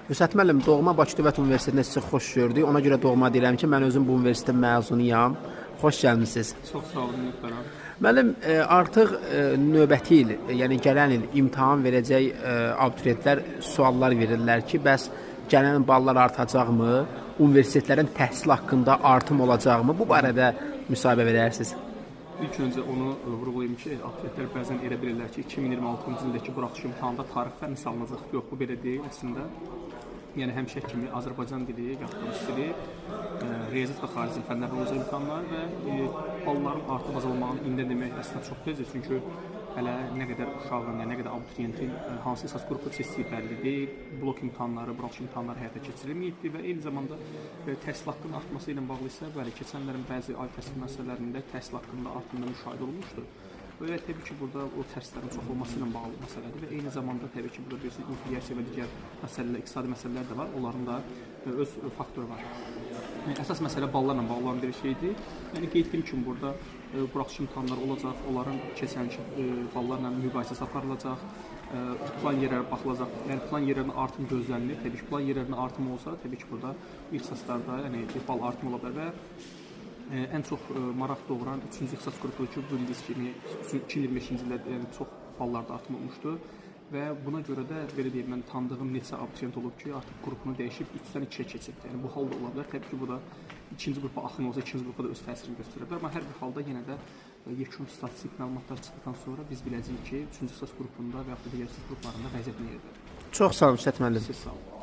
Vüsət müəllim, doğma Bakı Dövlət Universitetinə sizi xoş gördük. Ona görə doğma deyirəm ki, mən özüm bu universitetin məzunuyam. Xoş gəlmisiniz. Çox sağ olun, minnətdaram. Müəllim, artıq növbəti il, yəni gələn il imtahan verəcək abituriyentlər suallar verirlər ki, bəs gələn ballar artacaqmı? Universitetlərin təhsil haqqında artım olacaqmı? Bu barədə müsahibə verərsiniz. İlk öncə onu vurğulayım ki, abituriyentlər bəzən elə bilirlər ki, 2026-cı ildəki buraxılış imtahanında tarix fənni salınacaq. Yox, bu belə deyil əslində. Yəni həmişə kimi Azərbaycan dili və yaxud da rus dili, riyaziyyat və xarici fənlərdən olacaq imtahanlar və balların artıb azalmağını indidən demək əslində çox tezdir. Çünki hələ nə qədər uşağın, yəni nə qədər abituriyentin hansı əsas qrupu seçdiyi bəlli deyil. Blok imtahanları, buraxılış imtahanları həyata keçirilməyibdir və eyni zamanda təhsil haqqının artması ilə bağlı isə bəli, keçən illərin bəzi ali təhsil müəssisələrində təhsil haqqında artımda müşahidə olunmuşdur. Və təbii ki, burada o xərclərin çox olması ilə bağlı məsələdir və eyni zamanda təbii ki, burada bilirsiniz, inflyasiya və digər məsələlər, iqtisadi məsələlər də var. Onların da öz faktoru var. Yəni, əsas məsələ ballarla bağlı olan bir şeydir. Yəni qeyd etdiyim kimi burada buraxılış imtahanları olacaq, onların keçən ilki ballarla müqayisəsi aparılacaq, plan yerlərə baxılacaq. Yəni plan yerlərinin artım gözlənilir. Təbii ki, plan yerlərinin artımı olsa, təbii ki, burada bu ixtisaslarda, yəni bal artımı ola bilər və ən çox maraq doğuran 3-cü ixtisas qrupudur ki, bu bildiyiniz kimi 2025-ci ildə yəni çox ballarda artım olmuşdu və buna görə də belə deyim, mən tanıdığım neçə abituriyent olub ki, artıq qrupunu dəyişib 3-dən 2-yə keçib. Yəni bu hal da ola bilər. Təbii ki, bu da ikinci qrupa axın olsa, ikinci qrupa da öz təsirini göstərə bilər. Amma hər bir halda yenə də yekun statistik məlumatlar çıxdıqdan sonra biz biləcəyik ki, 3-cü ixtisas qrupunda və yaxud da digər ixtisas qruplarında vəziyyət nə yerdədir. Çox sağ olun Vüsət müəllim. Siz sağ olun.